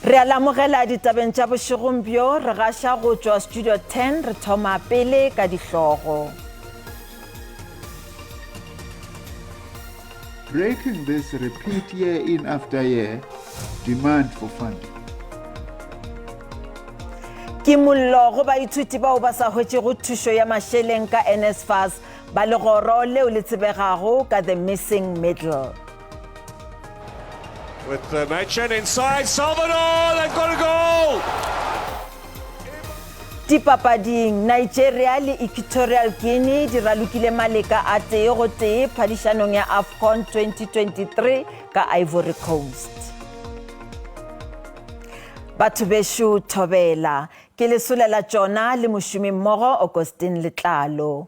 Re a lamogela ditabeng tša bošegong bjo re gaša go tšwa Studio 10 re thoma pele ka dihlogo. Breaking this repeat year in after year demand for funding. Kimollo go baithuti bao ba sa hwetšego thušo ya mašeleng ka NSFAS ba legoro leo le tsebegago ka The Missing Middle. With the Machen inside, Salvador, they've got a goal! Dipapading, Nigeria le Equatorial Guinea di ralokile maleka a tee go tee phadišanong ya AFCON 2023 ka Ivory Coast. Batho bešo thobela, ke le solela tšona le mošomimmogo Augustine Letlalo.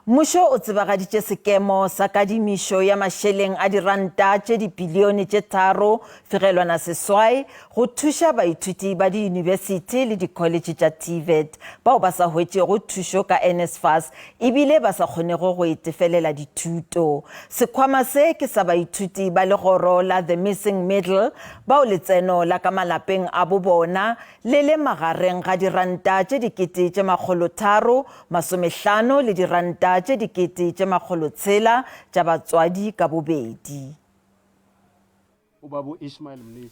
Mmušo o tsebagaditše sekemo sa kadimišo ya mašeleng a diranta tše dipilione tše 3.8 go thuša baithuti ba diyunibesithi le dikholetše tša TVET bao ba sa hwetšego thušo ka NSFAS ebile ba sa kgonego go itefelela dithuto. Sekhwama se ke sa baithuti ba legoro la The Missing Middle bao letseno la ka malapeng a bo bona le le magareng ga diranta tše 350 le diranta tše 600 tša batswadi ka bobedi.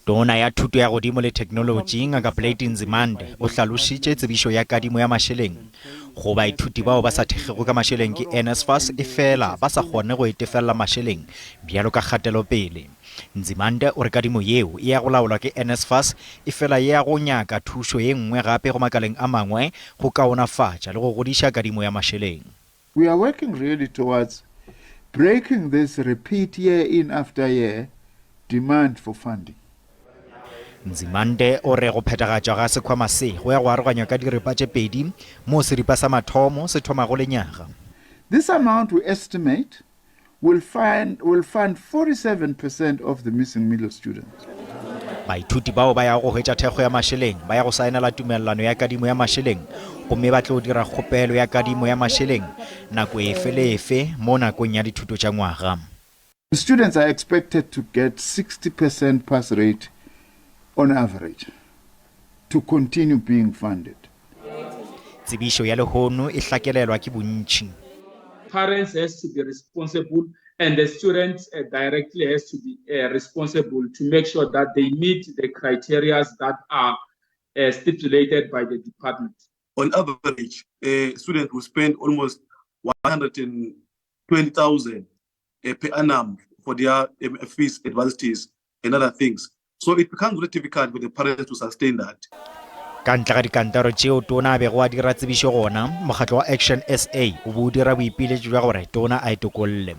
Tona ya Thuto ya Godimo le Theknolotši, Ngaka Blade Nzimande, o hlalošitše tsebišo ya kadimo ya mašeleng go baithuti bao ba sa thekgego ka mašeleng ke NSFAS efela ba sa kgone go itefelela mašeleng bjalo ka kgatelopele. Nzimande o re kadimo yeo e ya go laolwa ke NSFAS efela e ya go nyaka thušo ye nngwe gape go makaleng a mangwe go kaonafatša le go godiša kadimo ya mašeleng. We are working really towards breaking this repeat year in after year demand for funding. Nzimande o re go phethagatšwa ga sekhwama se go ya go aroganywa ka diripa tše pedi moo seripa sa mathomo se thomago lenyaga. This amount we estimate will find, will fund 47 percent of the missing middle students. Baithuti bao ba yago go hwetša thekgo ya mašeleng ba ya go saenela tumelelano ya kadimo ya mašeleng gomme ba tlo dira kgopelo ya kadimo ya mašeleng nako efe le efe mo nakong ya dithuto tša ngwaga. Students are expected to get 60 percent pass rate on average to continue being funded. Tsebišo ya lehono e hlakelelwa ke bontši. Parents has to be responsible and the students directly has to be responsible to make sure that they meet the criterias that are stipulated by the department. On average, a student will spend almost 120,000 per annum for their fees at varsities and other things. So it becomes very difficult for the parents to sustain that. Ka ntle ga dikantoro tšeo Tona a bego a dira tsebišo gona, mokgatlo wa Action SA o be o dira boipiletšo bja gore Tona a e tokolle.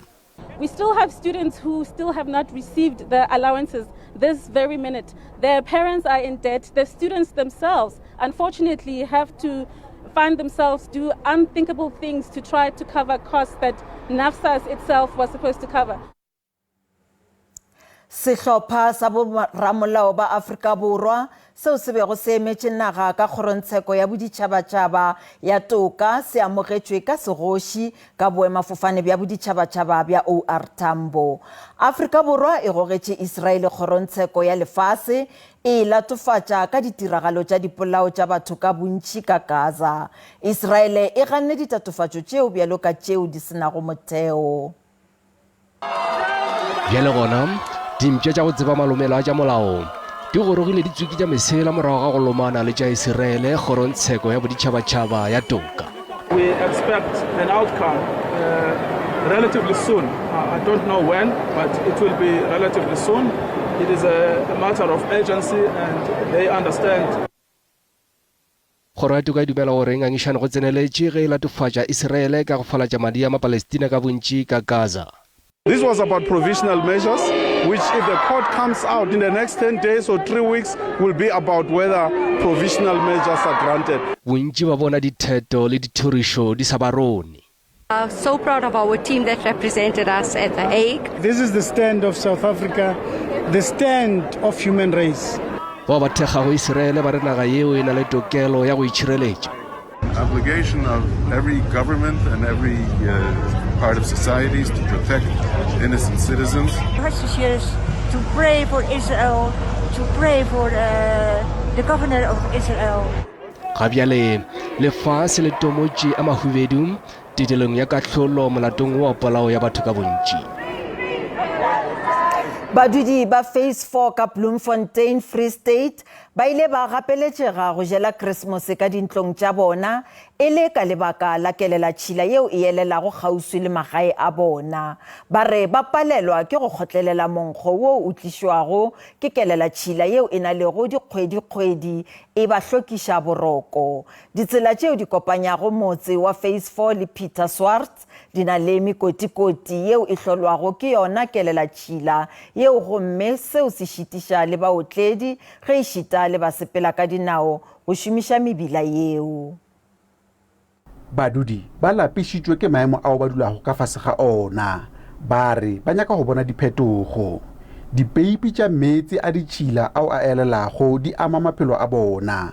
We still have students who still have not received their allowances this very minute. Their parents are in debt. The students themselves, unfortunately, have to find themselves do unthinkable things to try to cover costs that NSFAS itself was supposed to cover. Sehlopha sa boramolao ba Afrika Borwa seo se bego se emetše naga ka kgorongtsheko ya boditšhabatšhaba ya toka se amogetšwe ka segoši ka boemafofane bja boditšhabatšhaba bja OR Tambo. Afrika Borwa e gogetše Israele kgorongtsheko ya lefase e e latofatša ka ditiragalo tša dipolao tša batho ka bontši ka Gaza. Israele e ganne ditatofatšo tšeo bjalo ka tšeo di se nago motheo. Bjale gona, dimpša tša go tseba malomelo a tša molao di gorogile di tswikitša mesela morago ga go lomana le tša Isiraele kgorongtsheko ya boditšhabatšhaba ya toka. We expect an outcome uh, relatively soon. Uh, I don't know when, but it will be relatively soon. It is a, a matter of urgency and they understand. Kgoro ya Toka e dumela gore ngangišano go tseneletše ge e latofatša Isiraele ka go falatša madi a Mapalestina ka bontši ka Gaza. This was about provisional measures, which if the court comes out in the next 10 days or 3 weeks will be about whether provisional measures are granted. Bontši ba bona ditheto le dithorišo di sa ba rone. Are so proud of our team that represented us at The Hague. This is the stand of South Africa, the stand of human race. Bao ba thekgago Isiraele ba re naga yeo e na le tokelo ya go itšhireletša. Obligation of every government and every uh, part of society is to protect innocent citizens. Hostages to pray for Israel, to pray for uh, the governor of Israel. Ga bjale lefase le tomotše a mahubedu tetelong ya kahlolo molatong wa polao ya batho ka bontši. Badudi ba Phase 4 ka Bloemfontein, Free State ba ile ba gapeletšega go jela Keresemose ka dintlong tša bona e le ka lebaka la kelelatšhila yeo e elelago kgauswi le magae a bona. Ba re ba palelwa ke go kgotlelela monkgo wo o tlišwago ke kelelatšhila yeo e na lego dikgwedikgwedi e ba hlokiša boroko. Ditsela tšeo di kopanyago motse wa Phase 4 le Peter Swartz di na le mekotikoti yeo e hlolwago ke yona kelelatšhila yeo gomme seo se šitiša le baotledi ge e šita le basepela ka dinao go šomiša mebila yeo. Badudi ba lapišitšwe ke maemo ao ba dulago ka fase ga ona. Ba re ba nyaka go bona diphetogo. Dipeipi tša meetse a ditšhila ao a elelago di ama maphelo a bona.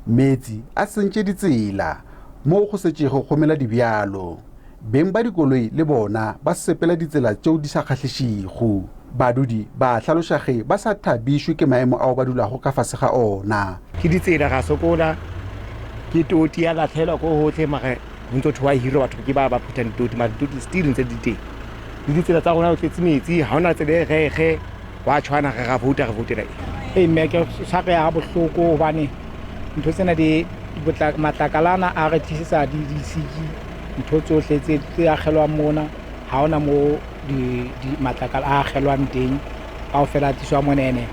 Meetse a sentše ditsela, moo go setšego go mela dibjalo. Beng ba dikoloi le bona ba sepela ditsela tšeo di sa kgahlišego. Badudi ba hlaloša ge ba sa thabišwe ke maemo ao ba dulago ka fase ga ona. Ke ditsela ra sokola, ke toti ya latlhelwa ko gotlhe mara go ntse thwe wa hirwa batho ke ba ba phuthang ditoti mara ditoti still ntse di teng. Le ditsela tsa rona go tletse metsi ga ona tsela e rege wa tshwana re ra vouta re voutela eng. Ee mme ke tshwareha bohloko hobane ntho tsena di matlakala ana a re tlisetsa di disiki ntho tsohle tse tse akgelwang mona ha ona mo di, di matlakala a akgelwang teng kaofela a tliswa mona ene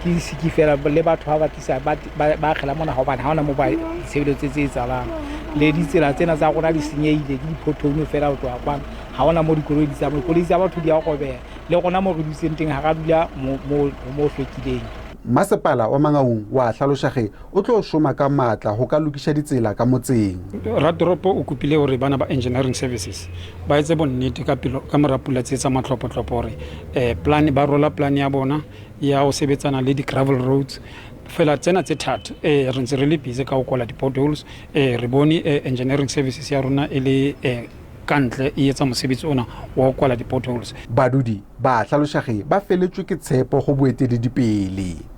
ke disiki fela le batho ba ba tlisa ba ba akgela mona hobane ha ona mo ba ditshebeletso tse tse etsahalang le ditsela tsena tsa rona di senyehile ke diphothone fela ho tloha kwana ha ona mo dikoloi di tsamaya dikoloi tsa batho di a robeha le rona mo re dutseng teng ha ra dula mo mo mo hlwekileng. Masepala wa Mangaung wa hlaloša ge o tlo šoma ka maatla go ka lokiša ditsela ka motseng. Ratoropo o kopile gore bana ba Engineering Services ba etse bonnete ka pelo ka mora pula tse tsa matlopotlopo gore eh, plan ba rola plan ya bona ya go sebetsana le di-gravel roads fela tsena tse thata eh, re ntse re le busy ka go kwala di-potholes eh, re bone eh, engineering services ya rona e le eh, ka ntle e etsa mosebetsi ona wa go kwala di-potholes. Badudi ba hlaloša ge ba feletšwe ke tshepo go boeteledipele.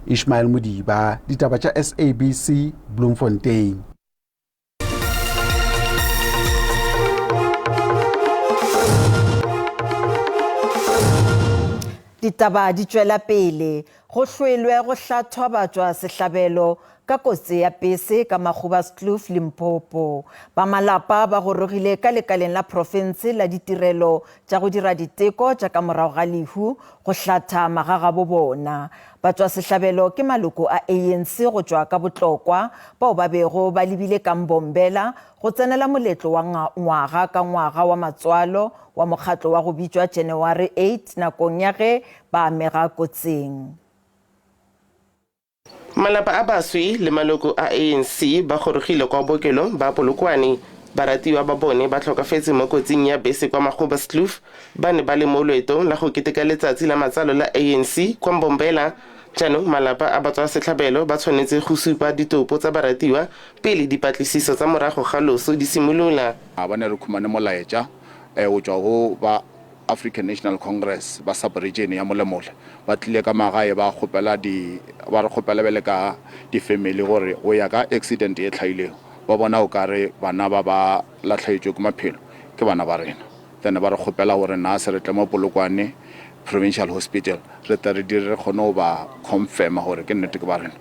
Ishmael Modiba, Ditaba tša SABC, Bloemfontein. Ditaba di tšwela pele. Go hlwelwe go hlathwa batšwa sehlabelo ka kotsi ya pese ka Magoebaskloof, Limpopo. Ba malapa ba gorogile ka lekaleng la profense la ditirelo tša go dira diteko tša ka morago ga lehu go hlatha magagabo bona. Batšwasehlabelo ke maloko a ANC go tšwa ka Botlokwa bao ba bego ba lebile ka Mbombela go tsenela moletlo wa ngwaga ka ngwaga wa matswalo wa mokgatlo wa go bitšwa January 8 nakong ya ge ba amega kotsing. Malapa a baswi le maloko a ANC ba gorogile kwa bookelong ba Polokwane. Baratiwa ba bone ba tlhokafetse mo kotsing ya bese kwa Magoebaskloof. Ba ne ba le mo loetong la go keteka letsatsi la matsalo la ANC kwa Mbombela. Jaanong malapa a batswasetlhabelo ba tshwanetse go supa ditopo tsa baratiwa pele dipatlisiso tsa morago ga loso di simolola. Maabane re khumane molaetša go tšwa go ba African National Congress ba sub-region ya Molemole ba tlile ka magae ba kgopela di ba re kgopela bjale ka di-family gore go ya ka accident e hlahilego ba bona o kare bana ba ba lahlaetšwe ke maphelo ke bana ba rena then ba re kgopela gore na se re tle mo Polokwane Provincial Hospital re tle re dire re kgone go ba confirma gore ke nnete ke ba rena.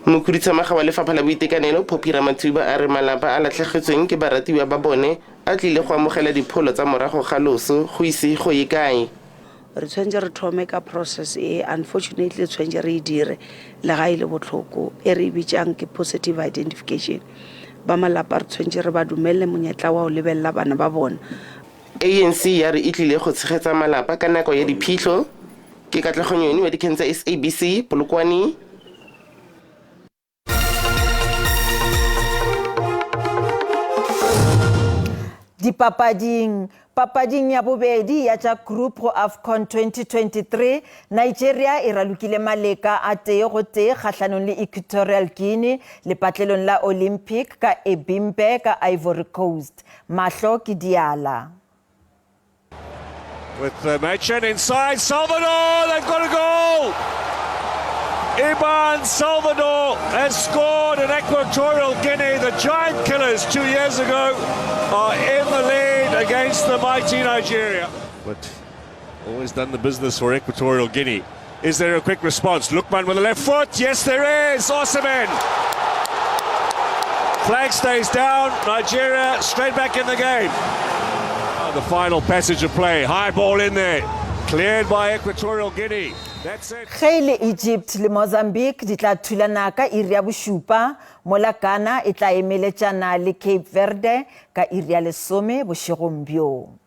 Mokhuduthamaga wa Lefapha la Boitekanelo, Phophi Ramathuba a re malapa a latlhegetsweng ke baratiwa ba bone a tlile go amogela dipholo tsa morago ga loso go ise go ye kae. Re tshwanetse re thome ka process e, unfortunately re tshwanetse re e dire le ga e le bohloko, e re e bitšang ke positive identification. Ba malapa re tshwanetse re ba dumelele monyetla wa go lebelela bana ba bona. ANC ya re e tlile go tshegetsa malapa ka nako ya diphitlho. Ke Katlego Nyoni wa dikgang tsa SABC, Polokwane. Dipapading Papading ya bobedi ya tša group go AFCON 2023, Nigeria e ralokile maleka a tee go tee kgahlanong le Equatorial Guinea lepatlelong la Olympic ka Ebimpe ka Ivory Coast. Mahlo ke diala. With uh, Machen inside, Salvador, they've got a goal! Iban Salvador has scored in Equatorial Guinea. The Giant Killers two years ago are in the lead against the mighty Nigeria. But always done the business for Equatorial Guinea. Is there a quick response? Lookman with the left foot. Yes, there is. Osimhen. Flag stays down. Nigeria straight back in the game. The final passage of play. High ball in there. Cleared by Equatorial Guinea. That's it. Ge e le Egypt le Mozambique di tla thulana ka iri ya bošupa, mola Ghana e tla emeletšana le Cape Verde ka iri ya lesome bošegong bjo.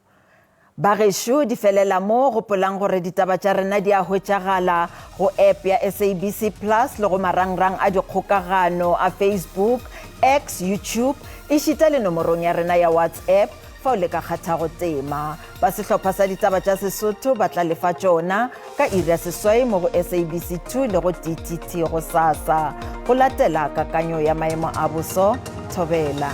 Bagešo, di felela mo, gopolang gore ditaba tša rena di a hwetšagala go app ya SABC Plus le go marangrang a dikgokagano a Facebook, X, YouTube, ešita le nomorong ya rena ya WhatsApp fao le ka kgathago tema. Ba sehlopha sa ditaba tša Sesotho ba tla lefa tšona ka iri ya seswai mo go SABC 2 le go DTT gosasa. Go latela kakanyo ya maemo a boso, thobela.